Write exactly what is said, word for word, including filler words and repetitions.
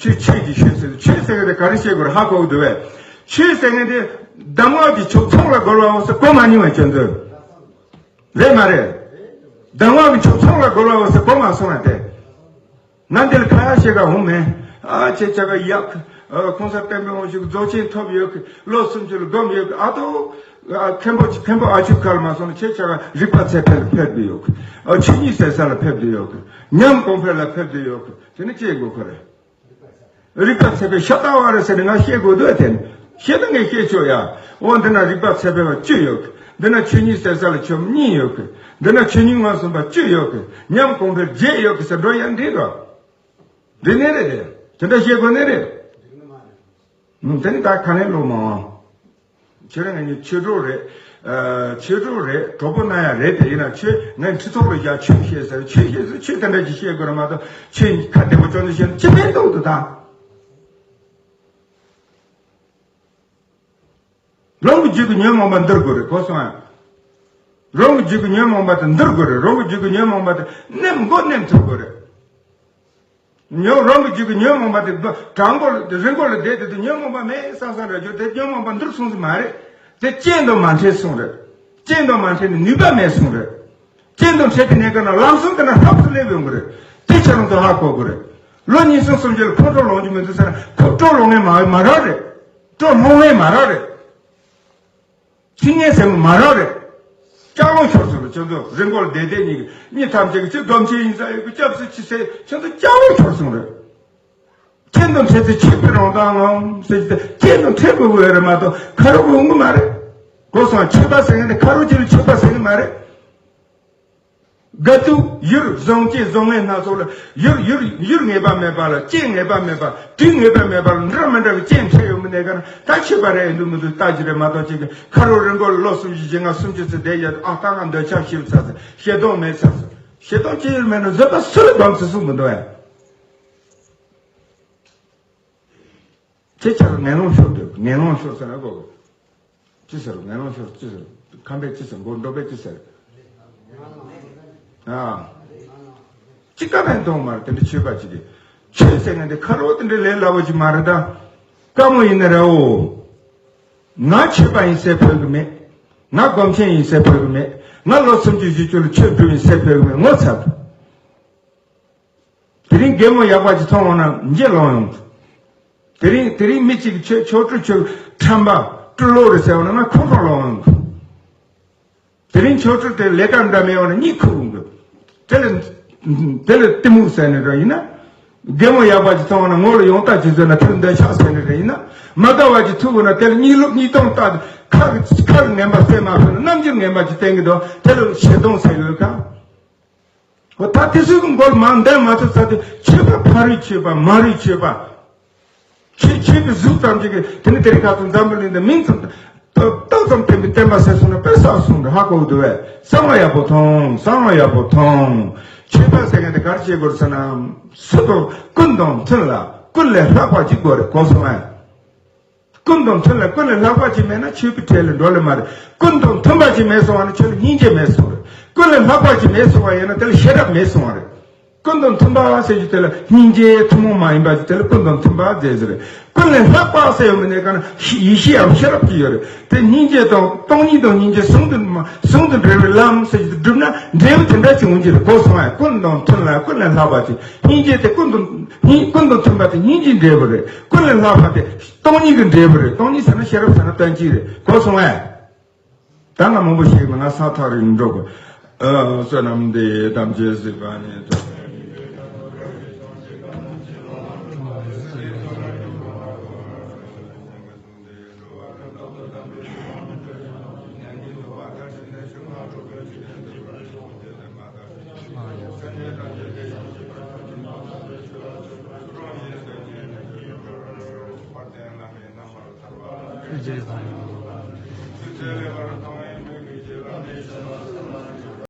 ཆོས་ཆོས་ཀྱི་ཆོས་ཟེར། ཆོས་ཟེར་མཁན་དེ་ག་རེ་བཤད་དགོས་རེད། ཧ་གོ་གི་འདུག་བས། ཆོས་ཟེར་མཁན་དེ་གདམས་ངག་གི་ཆོས་ཚོགས་ལ་རྒོལ་བའོ་ཟེར་གོ་མ་མྱོང་བས་ཁྱོད་ཚོས། རེད་མ་རེད། གདམས་ངག་གི་ཆོས་ཚོགས་ལ་རྒོལ་བའོ་ཟེར་གོ་མ་སོང་བས་དེ། ང་འདི་ལ་ཁ་ཡག་བཤད་ག་འོང་མེད། ཨ་ཅེ་ཅག་ག་ཡག་ཨ་གོང་ས་སྤེན་པའི་དབང་ཕྱུག་རྫོགས་ཆེན་ཐོབ་ཡོད་གི། ལོ་སུམ་ཅུ་ལ་སྒོམ་ཡོད་གི། ཨ་ཏོ། ཨ་མཁན་པོ་མཁན་པོ་ཨ་ཆུ་ཁ་ལ་མ་སོང་ན་ཁྱེད་ཅག་ག་རིག་པ་ཚད་ཕེབས་ལ་ཕེབས་བསྡད་ཡོད་གི། ཨ་ཆོས་ཉིད་ཟེར་ས་ལ་ཕེབས་བསྡད་ཡོད་གི། ཉམས་གོང་འཕེལ་ལ་ཕེབས་བསྡད་ཡོད་གི། དེ་ནི་ཅི་དགོས་ཁོ་རེད། རིག་པ་ཚད་ཕེབས་ཤ་སྟག་བ་རེད་ཟེར་ནས་ང་བཤད་དགོས་འདུག་དེ་ནི་བཤད་ད་ངས་བཤད་ཆོག་ཡ། འོ་འདི་ན་རིག་པ་ཚད་ཕེབས་པ་བཅུ་ཡོད་གི། འདི་ན་ཆོས་ཉིད་ཟེར་ས་ལ་ཆོས་གཉིས་ཡོད་གི། འདི་ན་ཆོས་ཉིད་མངོན་སུམ་པ་བཅུ་ཡོད་གི། ཉམས་གོང་འཕེལ་བརྒྱད་ཡོད་གི་ཟེར་འགྲོ་ཡ་འགྲིག་རོ། འགྲིག་ནི་རེད་དེ། དེ་འདྲ་བཤད་དགོས་ནི་རེད། ཨུམ། དེ་ནི་ད་ག་ནས་ལོ་མང་། ཁྱེད་རང་ངས་ཆོས་གྲོགས་རེད། ཨ་ཆོས་གྲོགས་རེད། གྲོགས་པོ་གནང་ཡ་རེད་དེ། ཡིན་ན་ཆོས་ངས་ཁྲི་ཚོགས་ལ་བཞག་ཆོས་བཤད་ཟེར། ཆོས་བཤད་ཟེར་ཆོས་དེ་འདྲ་ཅིག་བཤད་དགོས་རེད་མ་གཏོགས། ཆོས་ཁ་བདེ་པོ་ཅོག་ནས་བཤད་ན་ཅི་ཕན་ཐོགས་འདུག་ད། རང་གི་རྒྱུད་ཀྱི་ཉོན་མོངས་པ་འདུལ་དགོས་རེད། གོ་སོང་ཨ། རང་གི་རྒྱུད་ཀྱི་ཉོན་མོངས་པ་དེ་འདུལ་དགོས་རེད། རང་གི་རྒྱུད་ཀྱི་ཉོན་མོངས་པ་དེ་ནེམ་མགོ་ནེམ་ཐུབ་དགོས་རེད། ཉོན་རང་གི་རྒྱུད་ཀྱི་ཉོན་མོངས་པ་དེ་དྲང་པོ་ལ་རི་མགོ་ལ་བསྡད་དེ་དེ་ཉོན་མོངས་པ་མེད་བསམ་བསམ་རེད། རྒྱུ་དེ་ཉོན་མོངས་པ་འདུལ་སོང་ཟིག་མ་རེད། དེ་རྐྱེན་དང་མ་འཕྲད་སོང་རེད། རྐྱེན་དང་མ་འཕྲད་ནས་ནུས་པ་མེད་སོང་རེད། རྐྱེན་དང་འཕྲད་པའི་གནས་སྐབས་ན་ལམ་སང་དེ་ན་ཧྲབ་ཏུ་སླེབས་ཡོང་གི་རེད། དེ་ཁྱེད་རང་ཚོ་ཧ་གོ་དགོས་རེད། ལོ་ཉིས་སྟོང་སུམ་ཅུ་ལ་ཁོང་ཁྲོ་ལངས་རྒྱུ་མི་འདུག་ཟེར་ན་ཁོ་སྤྲོ་ལངས་ངེས་མ་མ་རག་རེད། སྤྲོ་ལངས་ངེས་མ་རག་རེད། ཚིག་ངན་ཟེར་མ་མ་རག་རེད། སྐྱག་ལོང་ཤོར་སོང་རེད། ཁྱོད་ཚོ་རི་མགོ་ལ་བསྡད་བསྡད་གཉིས་ཀྱི་གཉིས་ཐམས་ཅད་ཀྱི་ཚིག་སྡོམ་ཆེན་ཡིན་ས་ཡོད་གི། སྐྱབས་སུ་མཆི་ཟེར་ཁྱོད་ཚོ་སྐྱག་ལོང་ཤོར་སོང་རེད། ཁྱེད་ཚོ་འཕྲད་ཚེ་ཆོས་པའི་རང་དབང་ངམ་ཟེར་གྱི། ཁྱེད་ཚོ་འཕྲད་དགོས་དགོས་རེད་མ་གཏོགས་ཁ་རོག་གི་འོང་གི་མ་རེད། གོ་སོང་། ཆོས་པ་ཟེར་མཁན་དེ་ཁ་རོག་གྱུར་ཆོས་པ་ཟེར་གི་མ་རེད། དགའ་སྡུག་ཡུལ་བཟང་སྐྱེ་བཟང་ངན་སྣ་ཚོགས་ལ་ཡུལ་ཡུལ་ཡུལ་ངེས་པ་མེད་པ་ལ་རྐྱེན་ངེས་པ་མེད་པ། དུས་ངེས་པ་མེད་པ་ལ་འདྲ་མི་འདྲ་བའི་རྐྱེན་འཕྲད་ཡོང་གི་གནས་སྐབས་ན་ད་ཆོས་པ་རེད་འདུག་མི་འདུག་ལྟ་རྒྱུ་རེད་མ་གཏོགས། ཅིག་གི་ཁ་རོག་རི་མགོ་ལ་ལོ་སུམ་ཅུ་བཞི་ལྔ་སུམ་ཅུ་ཙམ་བསྡད་ཡ། ཨ་ད་ང་འདོད་ཆགས་ཞིབ་ཚར་ཟེར། ཞེ་སྡང་མེད་ཚར་ཟེར། ཞེ་སྡང་ཅི་ཡང་མེད་ན་བཟོད་པ་སུ་ལ་སྡོམ་ཟེར་གསུངས་མི་འདུག་ཨེ། ཁྱེད་ཅག་ངན་སློང་ཤོར་འདུག་ངན་སློང་ཤོར་ཟེར་ན་གོ། ཅི་ཟེར། ངན་སློང་ཤོར་ཅི་ཟེར། ཁམས་པས་ཅི་ཟེར། མགོ་འདོགས་པས་ཅི་ཟེར། ཨ། ཅི་ཀ་ཕན་ཐོགས་མ་རེད། དེ་འདྲ་ཆོས་པ་ཅིག་གིས་ཆོས་ཟེར་མཁན་དེ་ཁ་རོག་དེ་འདྲ་ལས་སླ་བོ་ཅིག་མ་རེད་ད། དཀའ་མོ་ཡིན་ནི་རེད་འོ། ང་ཆོས་པ་ཡིན་ཟེར་ཕོད་གི་མེད། ང་སྒོམ་ཆེན་ཡིན་ཟེར་ཕོད་གི་མེད། ང་ལོ་སུམ་ཅུ་བཞི་བཅུ་ལ་ཆོས་སྒྲུབ་ཡིན་ཟེར་ཕོད་གི་མེད། ངོ་ཚ་གི། དེ་རིང་རྒན་མོ་ཡག་པ་ཅིག་མཐོང་འོང་ན་འཇིགས་སློང་ཡོང་། དེ་རིང་དེ་རིང་མི་གཅིག་གིས་ཁྱོད་ཁྱོད་སྤྲུལ་ཁྱོད་ཁྲམ་པ་སྤྲུལ་ལོ་རེད་ཟེར་བ་ན་ང་ཁོང་ཁྲོ་ལངས་ཡོང་གི། དེ་རིང་ཁྱོད་སྤྲུལ་དེ་ལས་ཀ་འདྲ་མེད་བ་ན་གཉིད་ཁུག་ཡོང་གི། དེ་ལ་དེ་ལ་གཏི་མུག་ཟེར་ནས་འགྲོ་ཡིན་ན། རྒན་མོ་ཡག་པ་ཅིག་མཐོང་བ་ན་ངོ་ལ་ཡོང་ལྟ་ཅིག་བཟོས་ན་དེ་ལ་འདོད་ཆགས་ཟེར་ནས་འགྲོ་ཡིན་ན། མ་དགའ་བ་ཅིག་ཐུག་འོང་ན་དེ་ལ་གཉིད་ལོག་གཉིད་སྟོང་ལྟ། ཁ་ཁ་ངན་པ་སེམས་མ་ཕོད་ན་རྣམ་འགྱུར་ངན་པ་ཅིག་བསྟན་གི་འདུག་དེ་ལ་ཞེ་སྡང་ཟེར་ཡོད་ག། འོ་ད་དེ་ཚོའི་མགོ་ལ་མར་འདེད་མ་ཐུབ་ཚར་དུས་ཆོས་པ་ཕ་རོལ་ཆོས་པ་མ་རོལ་ཆོས་པ། ཆོས་ཆོས་ཀྱི་གཟུགས་ཙམ་ཅིག་གིས་དེ་ནི་དེ་རིང་ཁ་ཐུག་འཛམ་བུ་གླིང་འདི་མིང་ཙམ་ཏོག་ཏོག་ཙམ་བསྟན་པའི་བསྟན་པ་ཟེར་སོང་ན་དཔེ་བསགས་སོང་འདྲ་ཧ་གོ་གི་འདུག་བས། གསང་བ་ཡག་པོ་མཐོང་། གསང་བ་ཡག་པོ་མཐོང་། ཆོས་པ་ཟེར་མཁན་དེ་ག་རེ་བྱེད་དགོས་རེད་ཟེར་ན། སུ་དང་ཀུན་དང་མཐུན་ལ་ཀུན་ལས་ལྷག་པ་ཅིག་དགོས་རེད། གོ་སོང་ངས། ཀུན་དང་མཐུན་ལ་ཀུན་ལས་ལྷག་པ་ཅིག་མེད་ན་ཆོས་པའི་གྲལ་ལ་འགྲོ་ལེ་མ་རེད། ཀུན་དང་མཐུན་པ་ཅིག་མེད་སོང་བ་ན་ཆོས་ལ་སྙིང་རྗེ་མེད་སོང་རེད། ཀུན་ལས་ལྷག་པ་ཅིག་མེད་སོང་བ་ཡིན་ན་དེ་ལ་ཤེས་རབ་མེད་སོང་བ་རེད། ཀུན་དང་མཐུན་པ་ཟེར་རྒྱུ་དེ་ལ་སྙིང་རྗེ་ཐུན་མོང་མ་ཡིན་པ་ཅིག་དེ་ལ་ཀུན་དང་མཐུན་པ་ཟེར་ཟེར་རེད། ཀུན་ལས་ལྷག་པ་ཟེར་ཡོང་མི་ནས་ག་ན་ཡེ་ཤེས་ཡང་ཤེས་རབ་ཅིག་ཡོད་རེད། དེ་སྙིང་རྗེ་དང་སྟོང་ཉིད་དང་སྙིང་རྗེ་ཟུང་དུ་མ་ཟུང་དུ་འབྲེལ་བའི་ལམ་ཟེར་རྒྱུ་དེ་བསྒྲུབས་ན་འབྲས་བུ་དེ་འདྲ་ཅིག་འོང་གི་རེད། གོ་སོང་ངས། ཀུན་དང་མཐུན་ལ་ཀུན་ལས་ལྷག་པ་ཅིག་སྙིང་རྗེ་དེ་ཀུན་དང་སྙིང་ཀུན་དང་མཐུན་པ་དེ་སྙིང་རྗེའི་འབྲས་བུ་རེད། ཀུན་ལས་ལྷག་པ་དེ་སྟོང་ཉིད་ཀྱི་འབྲས་བུ་རེད། སྟོང་ཉིད་ཟེར་ན་ཤེས་རབ་ཟེར་ན་དོན་གཅིག་རེད། གོ་སོང་ངས། ད་ང་མང་པོ་ཞིག་ལ་ང་ས་ཐག་རིང་འགྲོ་དགོས། ཨ། བསོད་ནམས་འདི་ཡིས་ཐམས་ཅད་གཟིགས་པ་ཉིད།